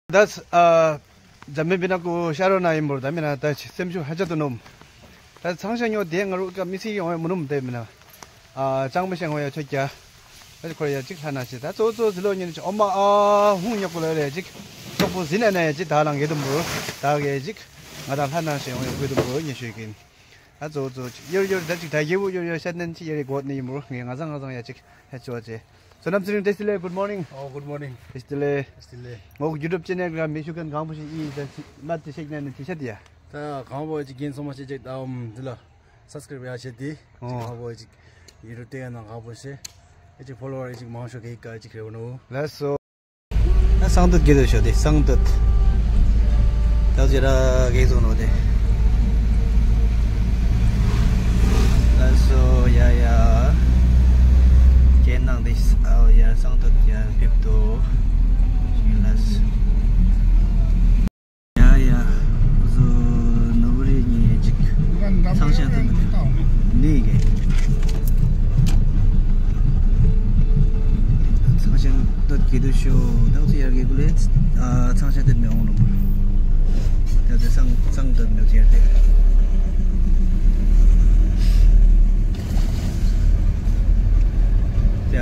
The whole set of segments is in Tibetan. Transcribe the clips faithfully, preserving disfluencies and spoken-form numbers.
ད་ཨ་འཇམ་དཔལ་བི་ན་ཀུ་ཤ་རོ་ན་ཡིན་པོར་ད་མི་ན་ད་སེམས་ཤུགས་ཧ་ཅང་ཏུ་ནོམ། ད་ཚང་ཤ་ཉོ་དེ་ང་རུ་ཀ་མི་སི་ཡོང་བའི་མུ་ནུམ་དེ་མི་ན། ཨ་ཅང་མི་ཤ་ངོ་ཡ་ཆོད་ཀྱ། ད་ཁོ་ཡ་ཅིག་ལྷ་ན་ཤི་ད་གཙོ་གཙོ་ཟི་ལོ་ཉིན་ཅི་ཨོ་མ་ཨ་ཧུང་ཉོ་ཀུ་ལ་རེ་ཅིག་ཅོག་པོ་ཟི་ན་ན་ཡ་ཅིག་ད་ལང་གེ་དུམ་བུ་ད་གེ་ཅིག་ང་ད་ལྷ་ན་ཤི་ཡོང་ཡ་ཁུ་དུམ་བུ་ཉི་ཤུ་ཀིན། ཨ་ཙོ་ཙོ་ཅིག་ཡོར་ཡོར་ད་ཅིག་ད་ཡེ་བུ་ཡོར་ཡོར་ཤ་ནན་ཅིག་ཡེ་རི་གོ་ནི་ཡིན་མུར་ངེ་ང་ཚང་ང་ཚང་ཡ་ཅིག་ཧེ་ཅོ་ཅེ། So Namsring, Tesla, good morning. Oh, good morning. Tesla. Tesla. Ngok YouTube channel ga mishu kan gangbu shi i da mat ti shek nan ti shat ya. ད་གང་པོ་ཅིག་རྒན་ཚང་མ་ཅིག་ཅིག་ད་འོམ་འདི་ལ་སབ་སི་ཀ་རེབ་ཡ་བྱེད་དེ། ཅིག་ཨོ་གང་པོ་ཅིག་ཡུ་ཊུབ་ལྟ་ཡ་ན་གང་པོ་ཞེ་ཨེ་ཅིག་ཕོ་ལོ་ཝར་ཨེ་ཅིག་མང་ཤོས་གེ་ཀ་ཅིག་རེ་བ་ནོ། ལགས་སོ། ད་སང་ཏོད་གེ་དོ་ཤོ་དེ་སང་ཏོད། ད་ཅི་ར་གེ་སོ་ནོ་དེ། ལགས་སོ་ཡ་ཡ། གེ་ནང་དེ་ཨོ་ཡ་སང་ཏོད་ཡ་ཕེབས་དོ། ལགས། ཡ་ཡ། བཟོ་ནོར་བུ་རེ་གཉིས་གཅིག་ཚང་ཤ་དུ་ནི་གེ། ཚང་ཤ་དུ་གི་དུ་ཤོ་ད་ཚུ་ཡར་གེ་གུ་ལེ། ཚང་ཤ་དུ་མེ་འོང་རུང་། ད་ཚུ་སང་སང་དུ་མེ་ཚེར་ཏེ། ཡ།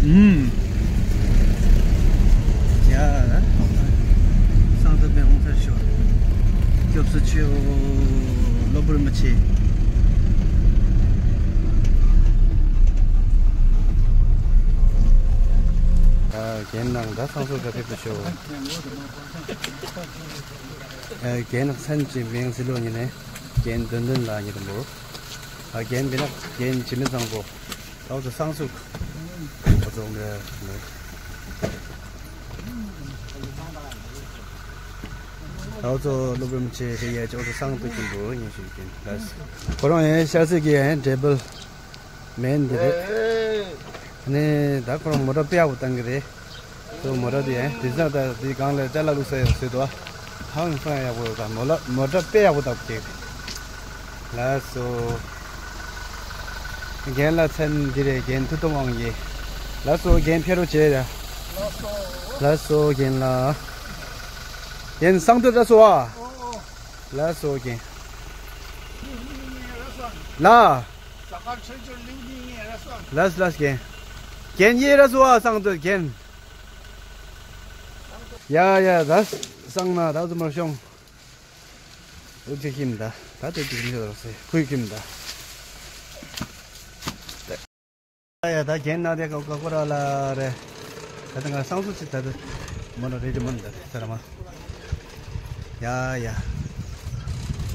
ཨུམ། ཡ། སང་ཏོད་པའི་ཧོང་ཚར་ཤོག་སྐྱོབ་སུ་ཆེའོ། གློ་བུར་མི་ཆེ། ཨ་རྒན་ནང་ད་སང་སོ་ག་ཕེབས་པ་ཤོག་ཨ་རྒན་ནང་སན་ཅི་མིང་ཟི་ལོ་ཉི་ནས་རྒན་དོན་དོན་ལ་ཉི་དམ་པོ། ཨ་རྒན་མི་ནག་རྒན་ཇི་མི་བཟང་པོ། ཨོ་ཙོ་སང་སུག་ཨོ་ཙོ་ཨོམ་རེ་ནོ། ཨོ་ཙོ་ལོ་བུམ་ཆེ་ཧེ་ཡ་ཅོ་ཨོ་ཙོ་སང་ཏུ་ཀིན་པོ་ཉི་ཤུ་ཀིན་ལ། ཁོ་རང་ཡང་ཤ་སི་གི་ཡང་ཌེ་བལ་མེན་འདི་རེད། ནི་ད་ཁོ་རང་མོ་ཊ་དཔེ་ཡག་པོ་བཏང་གི་རེད། ཙོ་མོ་ཊ་དེ་ཡང་དེ་ཟ་ད་དེ་གང་ལས་ཅ་ལག་བླུགས་ས་ཡང་བཟོས་འདུག་ཧང་སང་ཡག་པོ་ཡོད་ད་མོ་ལ་མོ་ཊ་དཔེ་ཡག་པོ་བཏང་གི། ལགས་སོ། རྒན་ལགས་མཚན་འདི་རེད། རྒན་མཐུ་སྟོབས་དབང་ཡེ། ལགས་སོ། རྒན་ཕེབས་རོགས་བྱེད་ཡ། ལགས་སོ། རྒན་ལགས། རྒན་སང་ཏོ་ལགས་སོ་ཨ། ལགས་སོ་རྒན། ལགས། ལགས་ལགས་རྒན། རྒན་ཡེ་ལགས་སོ་ཨ་སང་ཏོ་རྒན། ཡ་ཡ་ད་སང་ན་ད་ཚོ་མར་ཤོང་། འུ་ཅི་ཁྱིམ་ད། ད་དེ་ཅིག་མི་ཤོད་རོགས་སེ་ཁུའི་ཁྱིམ་ད། ཡ་ཡ་ད་རྒན་ན་དེ་ཀ་ཀ་ཀོ་ར་ལ་རེ། ད་ད་ང་སང་སུ་ཅི་ད་ད་མོ་ན་རེ་ཅི་མོ་ན་ད་ད་ར་མ། ཡ་ཡ།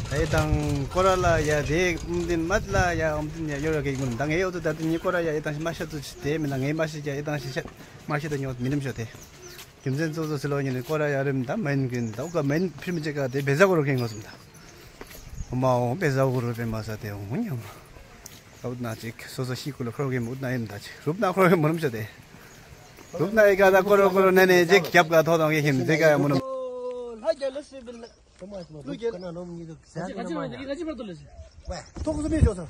ད་ཡི་དང་ཀོ་ར་ལ་ཡ་དེ་ཨུམ་དིན་མ་ལ་ཡ་ཨུམ་དིན་ཡ་ཡོ་ར་གེ་གུན་ད་ངེ་ཡོ་དུ་ད་དེ་ཉི་ཀོ་ར་ཡ་ཡི་དང་ཤི་མ་ཤ་དུ་ཅི་དེ་མི་ན་ངེ་མ་ཤི་ཀྱ་ཡི་དང་ཤི་ཤ་མ་ཤི་ད་ཉོ་མི་རིམ་ཤོ་དེ། རྒྱུ་མཚན་གཙོ་བོ་སི་ལོ་ཉིན་ནས་ཀོ་ར་ཡ་རིམ་དང་མན་གིན་དང་ཀ་མན་ཕིར་མི་ཅེ་ཀ་དེ་བེ་ཟ་གོ་རོ་ཁེན་གོ་སུམ་དང་། ཨོ་མ་ཨོ་བེ་ཟ་གོ་རོ་བེ་མ་ས་དེ་ཨོ་ཉམ། ཨུད་ན་ཅིག་སོ་སོ་ཤི་ཀུ་ལ་ཁོ་རོ་གེ་མུ་ཨུད་ན་ཡིན་ད་ཅིག་རུབ་ན་ཁོ་རོ་གེ་མུ་རུམ་ཤ་དེ། རུབ་ན་ཨི་ཀ་ད་ཀོ་རོ་ཀོ་རོ་ནེ་ནེ་ཅིག་རྒྱབ་ཀ་ཐོ་དང་གེ་ཧིམ་དེ་ཀ་ཡ་མུ་རུམ། ཐོག་སུ་མི་ཤོག་ས།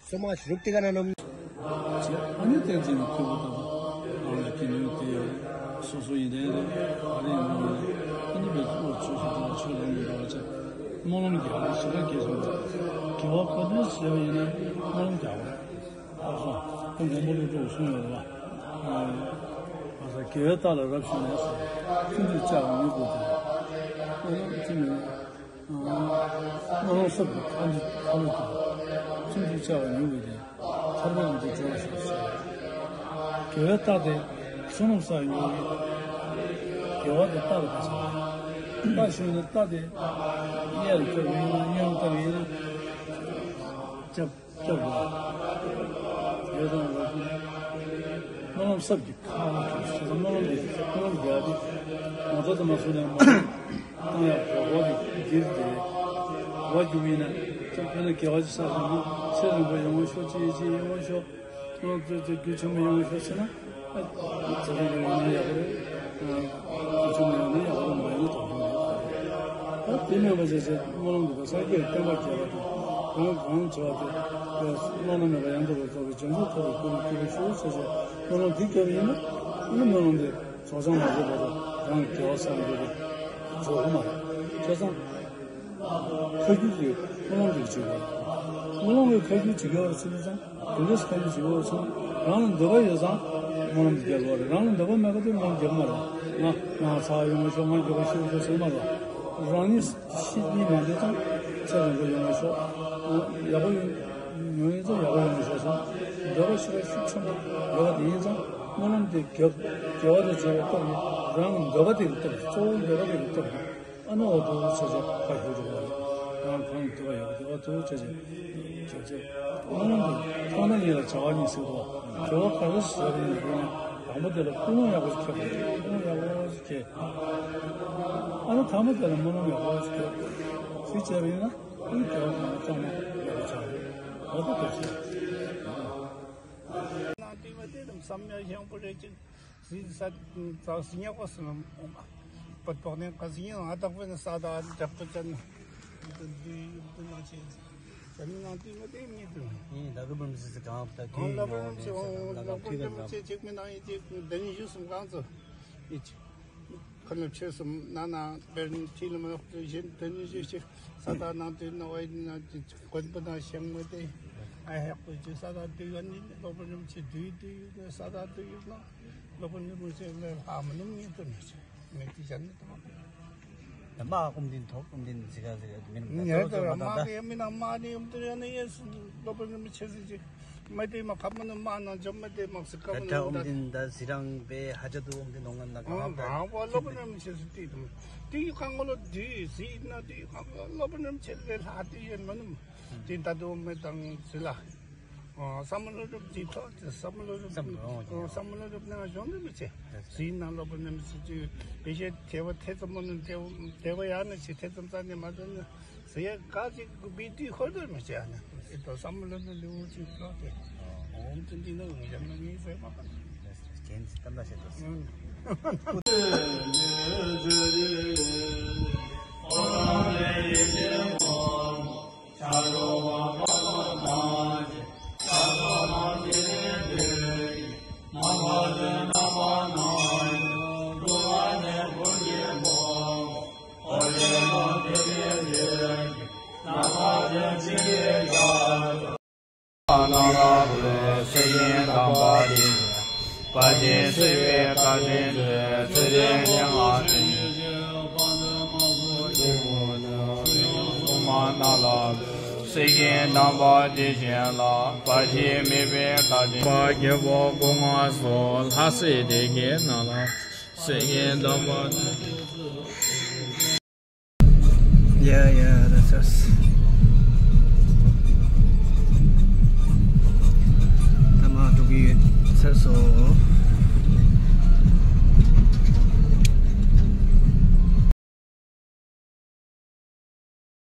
སོ་མ་ཞིག་རུབ་ཏི་ག་ན་ནོམ། ཨ་ནི་བསྟན་འཛིན་གྱི་ཐུགས་ཁུར་དང་། རང་ལ་ཀྱི་ནུས་དེ་ཡང་སོ་སོ་ཡིན་ཏན་རེད། ཨ་རི་ཡིན་ནོ་ཡིན། ཨ་ནི་བེད་ཚུགས་ཆོས་སུ་དང་ཆོས་ལ་མི་འདྲ་བ་ཆ། སྨོན་ལམ་རྒྱག་པ་ཞི་བ་སྐྱེས་སོང་། དགེ་བ་ག་དུས་ཟེར་བ་ཡིན་ན་སྨོན་ལམ་རྒྱག་པ་རེད། ཨ་སོ། ཁོང་མགོན་པོ་ཀླུ་སྒྲུབ་གསུངས་ཡོད་རེད་བ། ཨ་ས་དགེ་བའི་རྟགས་ལ་རབ་ཞུགས་ནས་སོ། བརྩོན་འགྲུས་བཅག་པ་མྱུར་དགོས་ཏེ། ཨ་ནི་བརྩོན་འགྲུས། སྨོན་ལམ་སོགས་ཀྱི་ཁ་འདི་ཁ་ལོ་དེ། བརྩོན་འགྲུས་བཅའ་བ་ཉུང་བའི་དེ། ཐར་པའི་ལམ་དུ་འགྲོ་བར་ཤོག་ཟེར། དགེ་བའི་རྟགས་དེ་བསོད་ནམས་བསགས་ཡོང་བའི་དགེ་བ་དེ་རྟགས་ལ་བབས་ཟེར། རྟགས་ཞུ་ན་རྟགས་དེ་གཡས་ལ་བཀལ་བ་ཡིན་ན་གཡོན་ལ་བཀལ་བ་ཡིན་ན། རྒྱབ་རྒྱབ་ལ། ཡོད་དང་ལ། སྨོན་ལམ་གསར་གྱི་ཁ་ལ་ཐུག་སོང་། སྨོན་ལམ་འདི་སྨོན་ལམ་རྒྱག་དེ་ང་ཚོ་དུ་མ་སོང་ནས་མ་བཏང་ཡག་གི་འོག་གི་འདིར་དེ་འོག་རྒྱུ་ཡིན་ན་ཅང་དཔེར་ན་དགེ་བ་ཅིག་བསགས་སོང་ན་ཚེ་རིང་པོ་ཡོང་བ་ཤོག་ཅེས་ཅེས་ཡོང་བ་ཤོག་སྨོན་ལམ་རྒྱུ་ཆེན་མོ་ཡོང་བ་ཤོག་ཟེར་ན། ཚེ་རིང་པོ་ཡོང་ན་ཡག་པོ་རེད། རྒྱུ་ཆེན་མོ་ཡོང་ན་ཡག་པོ་མ་ཡོང་ན་དོགས་པ་མེད། ད་དེ་མེད་པ་བྱས་བྱས་སྨོན་ལམ་འདི་དག་སངས་རྒྱས་བསྟན་པ་རྒྱས་པ་དང་རང་གང་བྱེད་པ་དེ་བླ་ན་མེད་པ་ཡང་དག་པར་རྫོགས་པའི་བྱང་ཆུབ་ཐོབ་པའི་སྐུ་རུ་གྱུར་པར་ཤོག་ཟེར་བྱས་སྨོན་ལམ་འདི་བརྒྱབ་པ་ཡིན་ན་ཨ་ནི་སྨོན་ལམ་འདི་རྫོགས་སངས་མ་རྫོགས་བར་དུ་རང་གི་དགེ་བ་བསགས་འགྲོ་གི་རྫོགས་ཀྱི་མ་རེད། བྱས་ཙང་། ཁ་རྒྱུན་གྱི་སྨོན་ལམ་འདི་བྱེད་དགོས། སྨོན་ལམ་གྱི་ཁ་རྒྱུན་བྱེད་དགོས་པ་ཚོ་ནི་ཙང་དེ་འདྲ་ཁ་རྒྱུན་བྱེད་དགོས་པ་ཚོ་རང་ལ་འདོད་པ་ཡོད་ཙང་སྨོན་ལམ་འདི་རྒྱག་དགོས་རེད། རང་ལ་འདོད་པ་མེད་པ་དེ་སྨོན་ལམ་རྒྱག་མ་རེད། ང་ང་ཚ་ཡོང་བ་ཤོག་ང་མགྱོགས་པ་ཤི་བ་ཤོག་ཟེར་མ་རེད། རང་ཉིད་ཤི་གཉིད་མ་འདོད་ཙང་ཚེ་རིང་པོ་ཡོང་བ་ཤོག་ཡག་པོ་ཡོང་ཡོང་ཡིན་ཙང་ཡག་པོ་ཡོང་བ་ཤོག་ཟེར་འདོད་པ་ཤི་བ་ཤུགས་ཆེན་པོ་ཡོད་པ་དེ་ཡིན་ཙང་སྨོན་ལམ་དེ་རྒྱབ་དགེ་བ་དང་བྱེད་པའི་སྟོབས་ཀྱིས་རང་གི་འདོད་པ་དེ་གི་སྟོབས་ཀྱིས་གཙོ་བོ་འདོད་པ་དེ་གི་སྟོབས་ཀྱིས། ཨ་ནི་འོ་དེ་བྱས་བྱས་ཁ་ཤོར་འགྲོ་བ་རེད། རང་གང་ལ་འདོད་པ་ཡོད་པ་དེ་འོ་དེ་བྱས་བྱས་བྱས་བྱས། སྨོན་ལམ་དེ་ཐོག་མཐའ་གཉིས་ལ་བྱ་བ་གཉིས་ཟེར་འདུག་བ། བྱ་བ་ག་རེ་ཟེར་ཡིན་ན་དང་པོ་དེ་ལ་ཀུན་སློང་ཡག་པོ་ཞིག་ཁྱེར་དགོས། ཀུན་སློང་ཡག་པོ་ཞིག་ཁྱེར། ཨ་ནི་ཐ་མ་དེ་ལ་སྨོན་ལམ་ཡག་པོ་ཞིག་ཁྱེར་དགོས། ཟེར་བྱས་པ་ཡིན་ན་ཀུན་སློང་ཡག་པོ་ཚང་མ་ཡག་པོ་ཆགས་རེད། འོ་དེ་འདྲ་ཞིག་ནང་དུས་མ་དེ་དང་བསམ་ཡ་ཡང་པོ་རེད་ཅིག་ཟི་ས་ཙག་ཟི་ཉག་པ་སི་ལ་པ་ཏོག་ནས་ཀ་ཟི་ཉག་ང་དག་པོ་ནི་ས་དག་འདྲག་པོ་ཅན་དུ་དུ་དུ་ན་ཆེ་ཟ་མི་ནང་དུས་མ་དེ་མི་དུ་ཡིན། ད་རུ་པ་མི་སི་སི་གང་ད་ཁོང་ལ་པ་མི་སི་ལ་པ་མི་སི་ཅིག་མི་ནང་ཡིན་ཅིག་དེ་ནི་ཞུ་སུམ་གང་ཚོ་ཡིན་ཅིག་ཁོ་ལ་ཆེ་སུམ་ན་ན་པེར་ཁྲི་ལ་མ་ལོག་ཏུ་བཞིན་དེ་ནི་ཞུ་ཞིག་ས་དག་ནང་དུ་ན་བའི་ན་ཅིག་དགོན་པ་དང་ཞིང་མི་དེ་ཨ་ཧེག་པོ་ཅིག་ས་དག་དུ་ཡོད་ནི་སློབ་པ་རིམ་ཆེ་དུ་ཡི་དུ་ཡི་ས་དག་དུ་ཡོད་ན། སློབ་དཔོན་ཉི་མ་ཚེ་ལས་ལྷག་མི་ནུམ་ཉིད་དུ་མི་ཚེ་མེད་དུ་བྱ་ནི་དང་། དམག་ཨོམ་དིན་ཐོག་ཨོམ་དིན་ཟི་ག་ཟི་ག་མིན་ཉེ་དུ་མ་གི་མི་ནང་དམག་ནི་ཡོམ་དུ་ཡོད་ན་ཡེ་སློབ་དཔོན་ཉི་མ་ཚེ་ཟི་ཅི་མ་དེ་མ་ཁབ་མ་ནུ་མ་ན་འཇོམ་མ་དེ་མ་སི་ཀ་མ་ད་ནུ་ཨོམ་ད་དིན་ད་ཟི་རང་པེ་ཧ་ཅ་དུ་ཨོམ་དིན་ནོང་ང་ན་ག་ཨོམ་རང་པ་སློབ་དཔོན་ཉི་མ་ཚེ་ཟི་ཏི་དུ་ཏི་གང་གོ་ལོ་དུ་ཟི་ན་དུ་གང་གོ་སློབ་དཔོན་ཉི་མ་ཚེ་ལས་ལྷག་དུ་ཡོད་མ་ནུ་དེ་ད་དུ་མེ་དང་ཟི་ལ། བསམ་བློ་རུབ་ཅིག་ཐོག་ཅིག་བསམ་བློ་རུབ་བསམ་བློ་ཅིག་བསམ་བློ་རུབ་ནང་གཞུང་འདི་མི་བྱེད། ཟིན་ནང་སློབ་དཔོན་རྣམས་སུ་ཅིག་བེ་ཤེ་ཐེ་བ་ཐེ་ཙམ་མོ་ནི་ཐེ་བ་ཐེ་བ་ཡག་ནི་ཞིག་ཐེ་ཙམ་རྩ་ནས་མ་ཐོན་ནི་ཟི་ཡ་ག་ཅིག་བི་དུས་ཁོ་ཚོར་མི་བྱེད་ཨ་ནི་ཨི་ཏོ་བསམ་བློ་ནི་ལེའུ་ཅིག་ཐོག་སྟེ་འོམ་ཏུ་འདི་ནི་ངོ་ཡང་ན་ངའི་ཟེར་མ་ག་རྒྱན་ཙམ་ལ་བཤད་དོ། ན་ལ་ལུ་སེ་ཡིན་དམ་པ་དེ་བཞིན་པ་ཅིན་སྲིད་པའི་བཀའ་དྲིན་དུ་ཚེ་རིང་ཉི་མ་དེ་སུ་མ་ན་ལ་ལུ་སེ་ཡིན་དམ་པ་དེ་བཞིན་ལ་བ་ཞིག་མེད་པའི་བཀའ་དྲིན་པ་རྒྱལ་པོ་སྐུ་ངོ་སོ་ལྷ་སྲས་སྡེ་བརྒྱད་ནང་ལ་སེ་ཡིན་དམ་པ་དེ། Yeah, yeah, that's us.